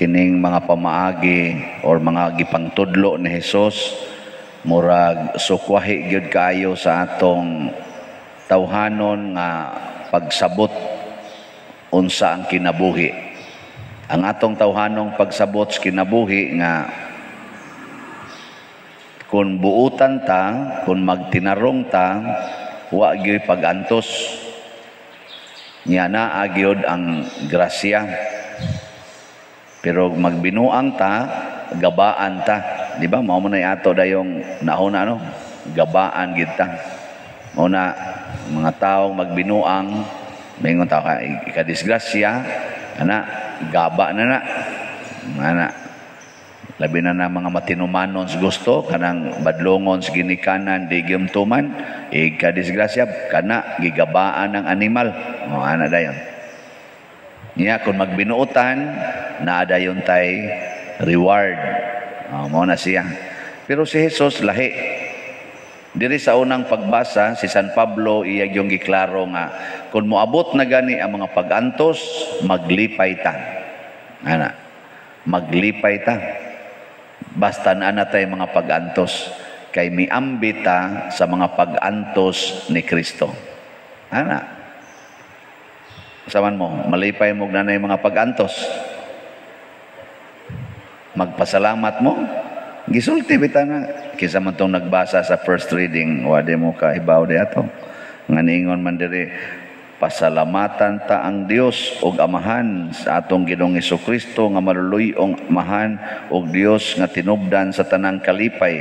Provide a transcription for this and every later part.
Kining mga pamaagi or mga gipangtudlo ni Hesus, murag sukwahi gyud kaayo sa atong tawhanon nga pagsabot unsa ang kinabuhi. Ang atong tawhanong pagsabot sa kinabuhi nga kung buutan ta, kung magtinarong ta, wa gyud pag-antos. Nya naa gyud ang grasya. Pero magbinuang ta, gabaan ta. Di ba? Mao man ato dayong nauna, no? Gabaan gid ta. Mao na mga taong magbinuang, maingon ta ka ikadisgrasya ana, gaba na na. Ana. Labi na na mga matinumanon sa gusto, kanang badlongon sa ginikanan, di tuman, ikadisgrasya, kana, gigabaan ng animal. O, ana dayon. Niya, kung magbinuotan, naa dayon tay reward. O, mao na siya. Pero si Jesus, lahi. Diri sa unang pagbasa, si San Pablo iya yung giklaro nga kung moabot na gani ang mga pag-antos, maglipay ta. Ana, maglipay ta. Basta naa na tay mga pag-antos, kay miambit ta sa mga pag-antos ni Kristo. Ana. Saman mo, malipay mo na mga pag-antos. Magpasalamat mo. Gisulti bitaw na. Kinsa man tong nagbasa sa first reading, wade mo kahibaw di ato. Nga niingon man diri, pasalamatan ta ang Dios ug Amahan sa atong Ginoong Kristo nga maluluy-ong Amahan ug Dios nga tinubdan sa tanang kalipay.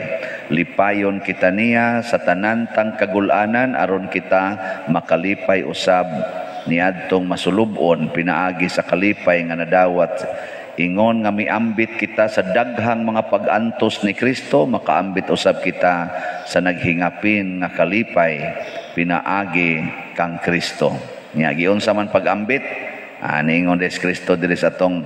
Lipayon kita niya sa tanan tang kagulanan aron kita makalipay usab niadtong masulub-on pinaagi sa kalipay nga nadawat. Ingon nga miambit kita sa daghang mga pag-antos ni Kristo, makaambit usab kita sa naghingapin nga kalipay pinaagi kang Kristo. Nya giunsa man pag-ambit? Ningon des Kristo diri sa atong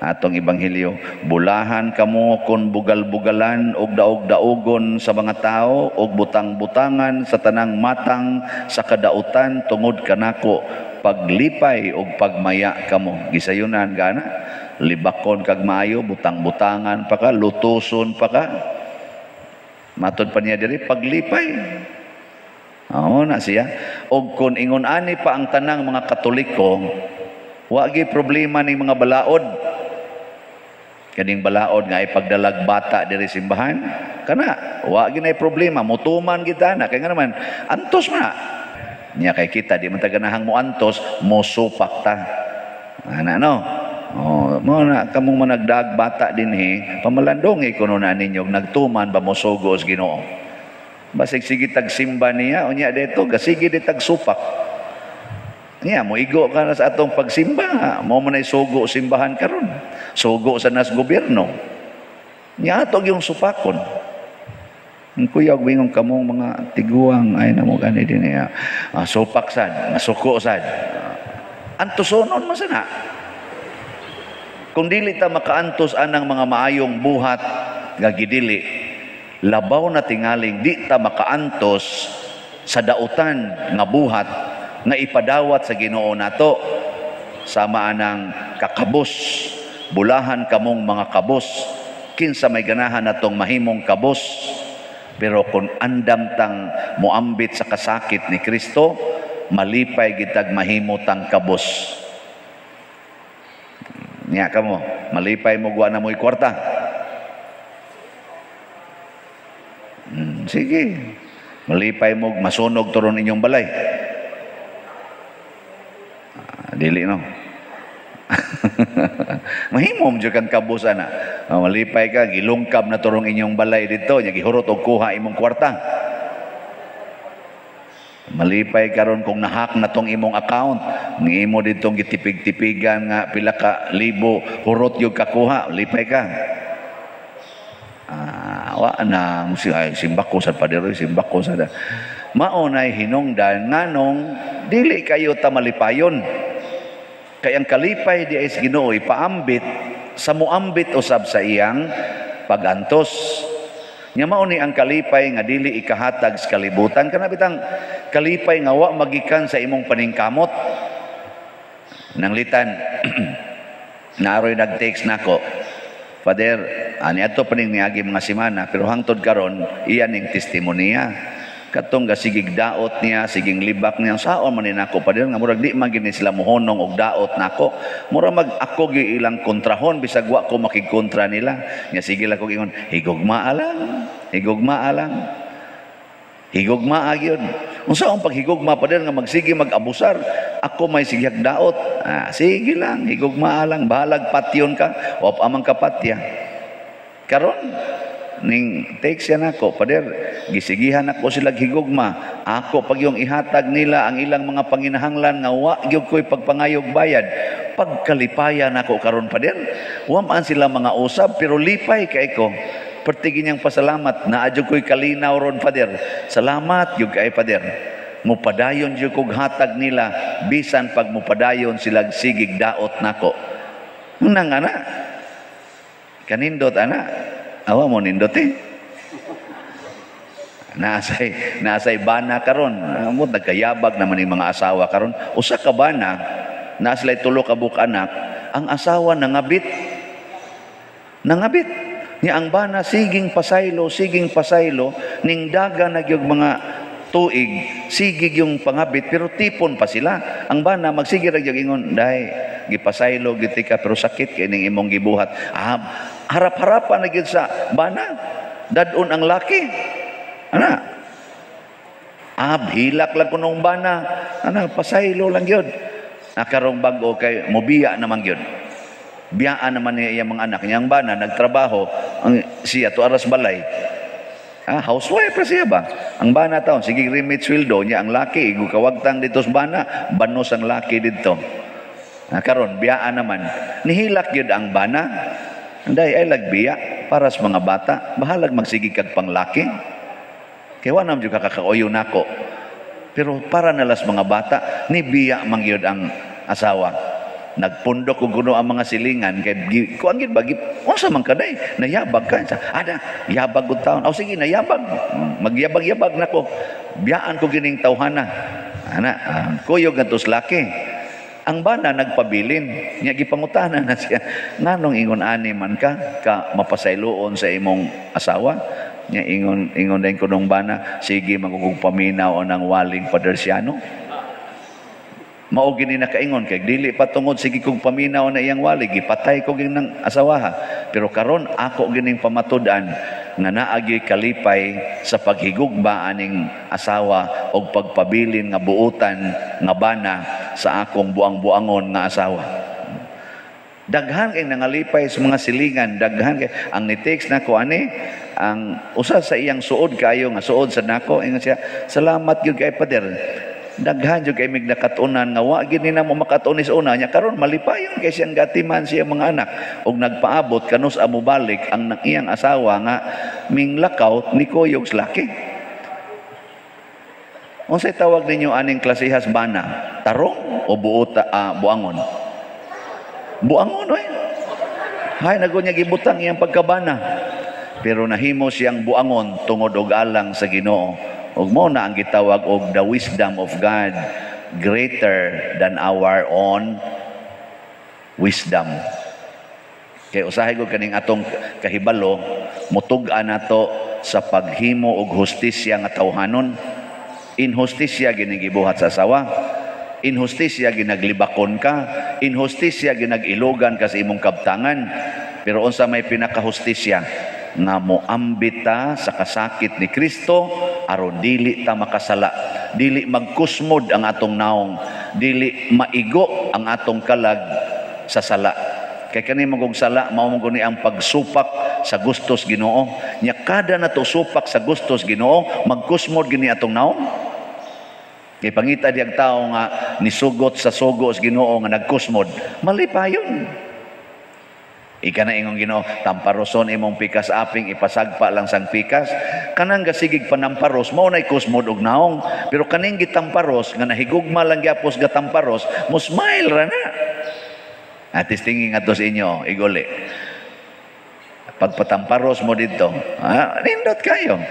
atong ebanghelyo, bulahan kamo kon bugal-bugalan og daog-daogon sa mga tao og butang-butangan sa tanang matang sa kadautan tungod kanako. Paglipay og pagmaya kamo. Gisayunan gana, libakon kag maayo, butang-butangan pa ka, lutuson pa ka. Matod pa niya diri, paglipay. Oo na siya. Og kung ingon ani pa ang tanang mga Katoliko, wa gi problema ning mga balaod. Kaning balaod nga ipagdalag bata diri simbahan, kana wa gi nay problema, mutuman gid na kay nga naman antos man. Nya kay kita di man ta ganahang mo antos, mo supak ta. Ana, no? Oh, mo na kamong managdag bata dinhi, pamalandongi kuno na ninyo nagtuman ba mosugo sa Ginoo. Basig sige tagsimba niya, unya dito gasige di tagsupak. Niya moigo ka na sa atong pagsimba, mo man ay sugo simbahan karon. Sugo sa nas gobyerno. Niya ato yung supakon. Ang kuyog bingon kamong mga tiguang ay namo gani din niya. Supak sad, masuko sad. Antusonon man sana. Kung dili ta makaantos anang mga maayong buhat nga gidili, labaw na tingaling di ta makaantos sa dautan nga buhat nga ipadawat sa Ginoo nato sama anang kakabos. Bulahan kamong mga kabos, kinsa may ganahan natong mahimong kabos. Pero kung andam tang moambit sa kasakit ni Kristo, malipay gitag mahimo tang kabos. Niya kamo, malipay mo guwa na mo'y kwarta. Sige. Malipay mo masunog turon inyong balay. Dili no. Mahimo mo kang kabos ana. Malipay ka gilungkab na turong inyong balay dito, nya gihurot og kuha imong kwarta. Malipay karon kung nahack na tong imong account, ngimo ditong gitipig-tipigan nga pila ka libo, hurot yung kakuha, lipay ka. Wa na ay, simba ko sa padero, simba ko sa mao nay hinungdan nganong dili kayo ta malipayon. Kay ang kalipay di ay sa Ginoo ipaambit sa muambit usab sa iyang pagantos. Nya mao ni ang kalipay nga dili ikahatag sa kalibutan, kana bitang kalipay nga wa magikan sa imong paningkamot. Nanglitan Naa roy nag-text nako, "Father, ani ato pa ning niagi mga semana," pero hangtod karon iya ning testimonya. Katong gasigig daot niya, siging libak niya, saon man ni nako, Father, nga murag di man gini sila mohonong og daot nako. Mura mag ako gi ilang kontrahon bisag wa ko makigkontra nila. Nya sige lang kog ingon, "Higugmaa lang, higugmaa lang. Higugmaa gyud." "Unsa ang paghigugma, Father, nga magsige mag-abusar? Ako may sigihag daot." "Ah, sige lang, higugmaa lang, bahalag patyon ka, o amang kapatya." Karon ning text siya nako, "Father, gisigihan ako sila higugma. Ako pag yung ihatag nila ang ilang mga panginahanglan nga wa gyud ko'y pagpangayog bayad. Pagkalipaya nako karon, Father. Wa man sila mga usab pero lipay kay ko. Pertigi niyang pasalamat, naa jud ko'y kalinaw ron, Father. Salamat gyud kay Father. Mupadayon jud kog hatag nila bisan pag mupadayon sila sigig daot nako." Nang ana. Kanindot ana. Awa mo nindot eh. Naasay bana karon. Mo nagkayabag naman yung mga asawa karon. Usa ka bana, naa sila'y tulo ka buok anak, ang asawa nangabit. Nangabit. Nya ang bana siging pasaylo, siging pasaylo, ning daga na gyud mga tuig, sige yung pangabit, pero tipon pa sila. Ang bana magsige ra gyud ingon, "Day, gipasaylo gyud ka pero sakit kay ning imong gibuhat." Ah, harap-harapan na gyud sa bana. Dadon ang laki. Ana. Ah, hilak lang kunong bana. Ana, pasaylo lang gyud. Nakarong bag-o kay mobiya naman gyud. Biyaan naman niya iyang mga anak. Niyang bana, nagtrabaho, ang, siya to aras balay. Ah, housewife pa siya ba? Ang bana taon, sige remit sweldo niya ang laki, igo kawagtang dito sa bana, banos ang laki dito. Ah, karon biyaan naman. Nihilak gyud ang bana. Anday ay lagbiya para sa mga bata, bahalag magsige kag panglaki. Kay wa naman jud kakauyo nako. Pero para nalas mga bata, ni biya man gyud ang asawa. Nagpundok og kuno ang mga silingan kay kuan gyud ba, unsa man kaday nayabag ka sa ada yabag og taon. Aw sige, nayabag, magyabag-yabag nako, biyaan ko gining tawhana ana. Ah, kuyog ngadto sa laki. Ang bana nagpabilin niya, gipangutana na siya, "Nganong ingon ani man ka ka mapasayloon sa imong asawa?" Niya ingon ingon din kunong bana, "Sige magugug paminaw ang waling Padersiano." Mao gini nakaingon kay dili pa tungod sige kog paminaw na iyang wali, gipatay ko gini ng asawaha. Pero karon ako gining pamatud-an nga naagi kalipay sa paghigugma aning asawa og pagpabilin nga buutan nga bana sa akong buang-buangon nga asawa. Daghan kay nangalipay sa mga silingan, daghan kay ang ni-text nako ani ang usa sa iyang suod kayo nga suod sa nako, ingon siya, "Salamat gyud kay Pader. Daghan jud kay mig nakatunan nga wa gid ni namo makatuon una nya karon malipayon kay siyang gatiman siya mga anak og nagpaabot kanus amo balik ang iyang asawa nga minglakaw ni kuyog sa laki." Unsay tawag ninyo aning klasehas bana? Tarong o buota, buangon? Buangon oy. Hay nago niya gibutang iyang pagkabana. Pero nahimo siyang buangon tungod og alang sa Ginoo. Ug mao na ang gitawag og the wisdom of God greater than our own wisdom. Kay usahay ko kaning atong kahibalo mutug-an nato sa paghimo og hustisya nga tawhanon. Inhustisya ginigibuhat sa asawa. Inhustisya ginaglibakon ka, inhustisya ginag-ilogan ka sa imong kabtangan. Pero unsa may pinakahustisya? Nga moambit ta sa kasakit ni Kristo aron dili ta makasala, dili magkusmod ang atong naong, dili maigo ang atong kalag sa sala. Kay kani magong sala mao man guni ang pagsupak sa gustos Ginoo. Nya kada nato supak sa gustos Ginoo, magkusmod gini atong naong. Kay pangita diyag tao nga nisugot sa sugo sa Ginoo nga nagkusmod, malipayon. Ika na ingong Ginoo, tamparoson imong pikas aping ipasagpa lang sang pikas. Kanang gasigig panamparos, mao nay kusmod og naong. Pero kaning gitamparos, nga nahigugma lang gyapos gatamparos, mo smile ra na. Atis tingin nga sa inyo, iguli. Pagpatamparos mo dito, nindot kayo.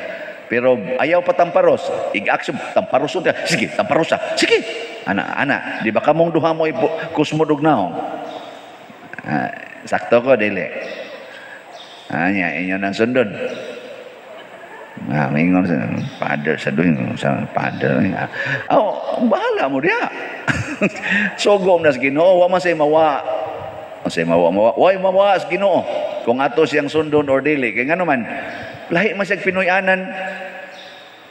Pero ayaw patamparos, ig-action, tamparoson ka. Sige, tamparosa. Sige. Ana, ana, di ba kamong duha mo kusmod og naong? Ah, sakto ko, dili? Ah, nya, inyo nang sundon. Ah, mingon sa father sa duin sa father. Ah, oh, bahala mo diha. Sugo na sa Ginoo, wa man say mawa. Say mawa mawa. Way mawa sa Ginoo kung ato siyang sundon or dili. Kay ngano man, lahi man siya Pinoy-anan.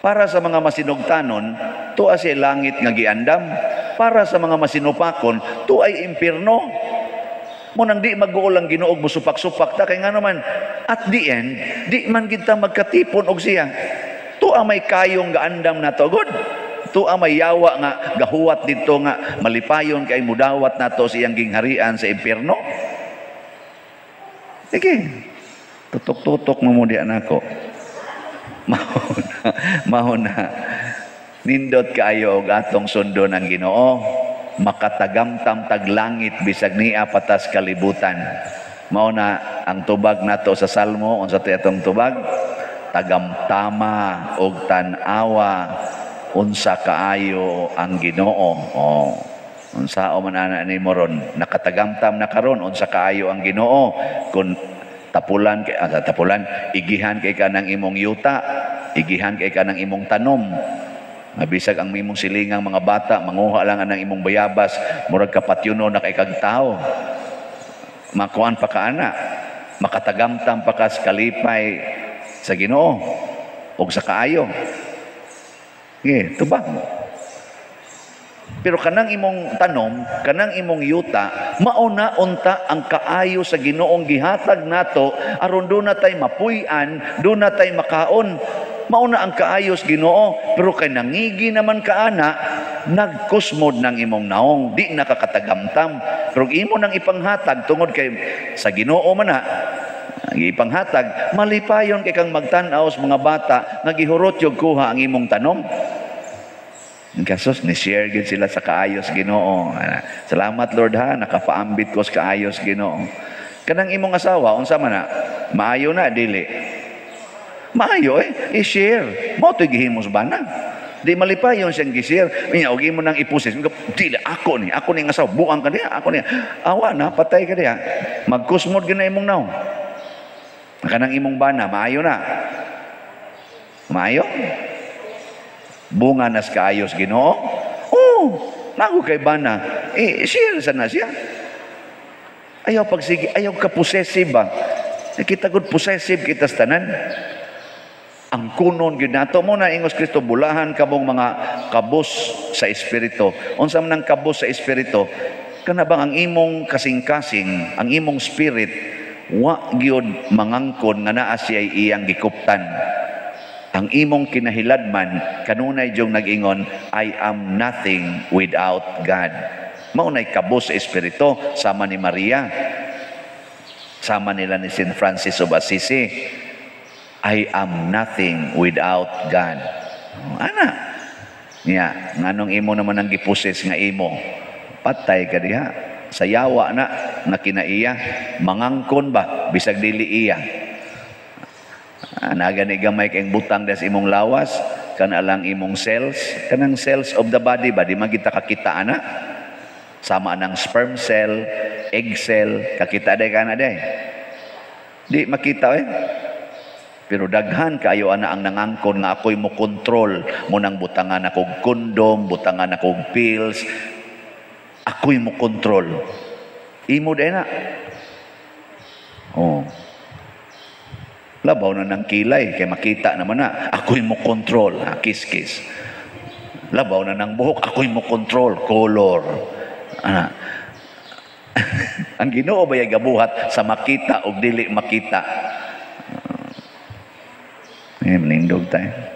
Para sa mga masinugtanon, tuwa siya langit nga giandam. Para sa mga masinupakon, tuay impierno. Mao nang di mag-uol ang Ginoo musupak-supak ta, kay ngano man, at the end, di man kita magkatipon og siya. Tua may kayong gaandam nato god. Tua may yawa nga gahuwat dito nga malipayon kay mudawat nato sa iyang gingharian sa impierno. Sige. Tutok-tutok mo mo di nako. Mao na, mao na. Nindot kaayo og atong sundon ang Ginoo, makatagamtam tag langit bisag nia patas kalibutan. Mao na ang tubag nato sa Salmo, unsa to atong tubag? Tagamtama og tan-awa unsa kaayo ang Ginoo. Oh. Unsa man ana nimo ron? Nakatagamtam na karon unsa kaayo ang Ginoo kun tapulan kay tapulan, igihan kay ka ng imong yuta, igihan kay ka ng imong tanom. Mabisag ang imong silingang mga bata, manguha lang ang imong bayabas, murag kapatyuno na kay kag tao. Makuan pa ka ana, makatagamtam pa ka sa kalipay sa Ginoo og sa kaayo. Sige, tubag mo. Pero kanang imong tanom, kanang imong yuta, mauna unta ang kaayo sa Ginoong gihatag nato aron duna tay mapuy-an, duna tay makaon. Mauna ang kaayo sa Ginoo, pero kay nangigi naman ka ana, nagkusmod ng imong naong, di nakakatagamtam. Pero imo nang ipanghatag tungod kay sa Ginoo man na ipanghatag, malipayon kay kang magtan-aw sa mga bata nga gihurot yung kuha ang imong tanom. Kasos, ni-share gid sila sa kaayos Ginoo. Salamat, Lord, ha, nakapaambit ko sa kaayos Ginoo. Kanang imong asawa, unsa man na? Maayo na, dili? Maayo eh, i-share. Mao to'y gihimos bana. Di malipayon siyang gi-share. Nya og imo nang ipusis. Dili ako ni ang asawa, buang ka diha, ako ni. Awa na, patay ka diha. Magkusmod gyud na imong naong. Kanang imong bana, maayo na. Maayo? Bunga nas kaayos Ginoo. Oh, nago kay bana. Eh, share sa na siya. Ayaw pagsige, ayaw ka possessive ba? Kita gud possessive kita sa tanan. Ang kunon gyud nato mo na ingos Kristo, bulahan kamong mga kabos sa espiritu. Unsa man ang kabos sa espiritu? Kana bang ang imong kasing-kasing, ang imong spirit wa gyud mangangkon nga naa siya iyang gikuptan. Ang imong kinahiladman kanunay jung nag-ingon, "I am nothing without God." Mao nay kabos sa espiritu, sama ni Maria. Sama nila ni St. Francis of Assisi. I am nothing without God. Oh, ana. Niya, nganong imo naman ang gipuses nga imo? Patay ka diha. Sa yawa na nga kinaiya, mangangkon ba bisag dili iya. Ah, nagani gamay kay butang des imong lawas, kana lang imong cells, kanang cells of the body ba di man kita kakita ana. Sama nang sperm cell, egg cell, kakita day kana day. Di makita eh. Pero daghan kaayo ana ang nangangkon nga ako'y mo kontrol mo nang butangan akong kondom, butangan akong pills. Ako'y mo kontrol. Imo day na. Oh. Labaw na ng kilay kay makita naman na ako'y mo kontrol, ha, kiss kiss. Labaw na ng buhok, ako'y mo kontrol, color. Ana. Ang Ginoo ba gabuhat sa makita o dili makita? Eh, manindog tayo.